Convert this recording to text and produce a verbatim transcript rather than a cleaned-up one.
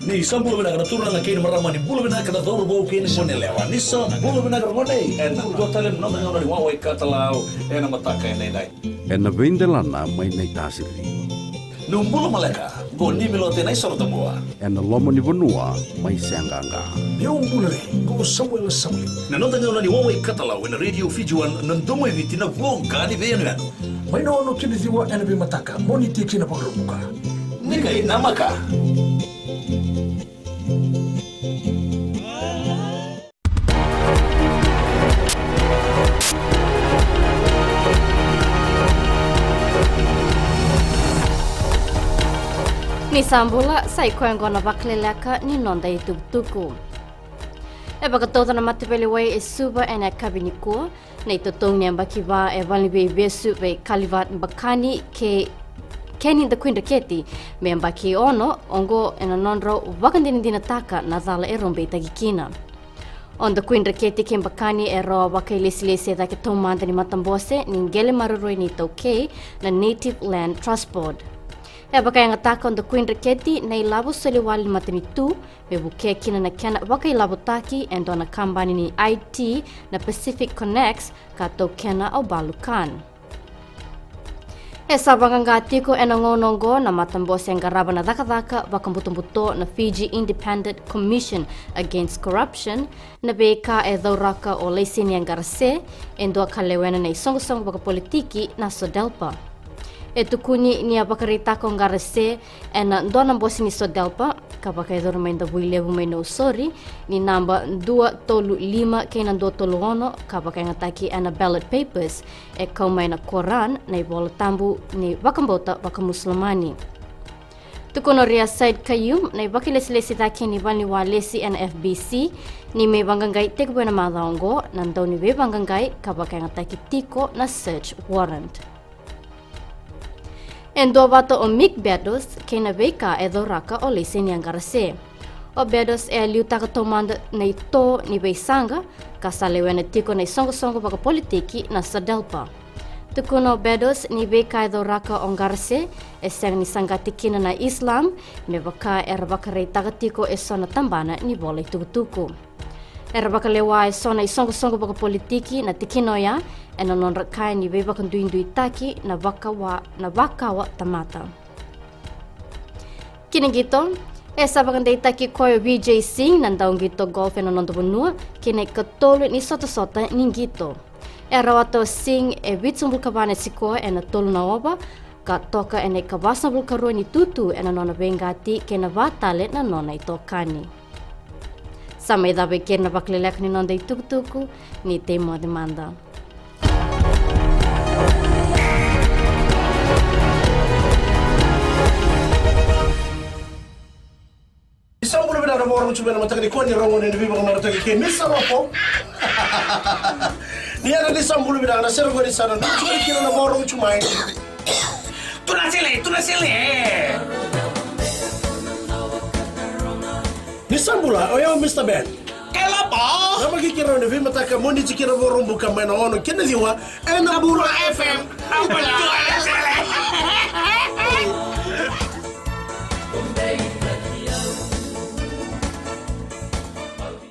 Ni sa bula vinaka na turaga kei na marama, ni bula vinaka na cauravou kei na goneyalewa. Ni sa bula vinaka na gone. Ena dua tale na noda gauna ni wawa i katalau ena mataka edaidai. Ena veidelana mai Naitasiri. Niu bula maleka, qo Nimilote Naisorotabua. Ena loma ni vanua mai Seaqaqa. Niu bula re, qo Samuela Sauli. Na noda gauna ni wawa i katalau ena Radio Fiji One, na domo i Viti, na voqa ni veiyanuyanu. Mai na ono ki na ciwa ena veimataka, Moniti ki na Vakaraubuka. Ni qai namaka. Ni sa bula, sa i koya oqo na vakaleleka ni noda itukutuku. E vakatauca na mataveilewai e Suva ena yakavi nikua na itotogi ni yabaki va e valeniveivesu vei Kalivat Bakani kei Kenny Dakuidreketi me yabaki ono, oqo ena nodrau vakadinadinataka na cala erau beitaki kina. O Dakuidreketi kei Bakani erau a vakailesilesi e cake taumada ni matabose ni qele maroroi ni iTaukei, na Native Land Trust Board. E vakayagataka o Dakuidreketi na ilavo soli wale ni matanitu me vukea kina na kena vakailavotaki e dua na kabani ni I T, na Pacific Connex, ka taukena o Balu Khan. E sa vaqaqa tiko ena gauna oqo na matabose e qarava na cakacaka vakabutobuto, na Fiji Independent Commission Against Corruption, na veika e cauraka o Laisenia Qarase, e dua ka lewena na isoqosoqo vakapolitiki na SODELPA. E tukuni ni a vakaraitaka o Qarase ena dua na bose ni SODELPA ka vakayacori mai Davuilevu mai Nausori, ni naba dua tolu lima kei na dua tolu ono, ka vakayagataki ena ballot papers e kau mai na Koran, na iVola Tabu ni vakabauta vakaMusulamani. Tukuna o Riyaz Sayed-Khaiyum, na ivakailesilesi cake ni valeniwalesi ena F B C, ni me vaqaqai tekivu ena macawa oqo na dau ni veivaqaqai ka vakayagataki tiko na search warrant. E duavata o Mick Beddoes kei na veika e cauraka o Laisenia Qarase. O Beddoes e a liutaka taumada na ito ni veisaqa ka sa lewena tiko na isoqosoqo vakapolitiki na SODELPA. Tukuna o Beddoes ni veika e cauraka o Qarase e sega ni saqati kina na Islam, me vaka era vakaraitaka tiko e so na tabana ni vola itukutuku. Era vakalewa e so na isoqosoqo vakapolitiki na tikina oya ena nodra kaya ni veivakaduiduitaki na vakawa, na vakawa tamata. Ki na qito, e sa vakadeitaki koya o Vijay Singh na dauqito golf ena noda vanua ki na ikatolu ni sotasota ni qito. E rawata o Singh e vitusagavulu ka va na sikoa ena tolu na ova, ka toka ena ikavasagavulu ka rua ni tutu ena nona veiqati kei na va tale na nona itokani. Sa mai cava e keri na vakaleleka ni noda itukutuku, ni tei moce mada. Ni sa bula vinaka na vakarorogo tu mai na mataka nikua ni rogo ni veivakamarataki kei Misa Ropo. Ni era ni sa bula vinaka na sere qori sa na nucu kina na vakarorogo tu mai. Tuna sele, tuna sele. Ni sa bula, o yau Mister Ben. Kela pa. Na maki kira ni veimataka Moniti ki na Vakaraubuka mai na ono ki na ciwa. Ena Bula F M.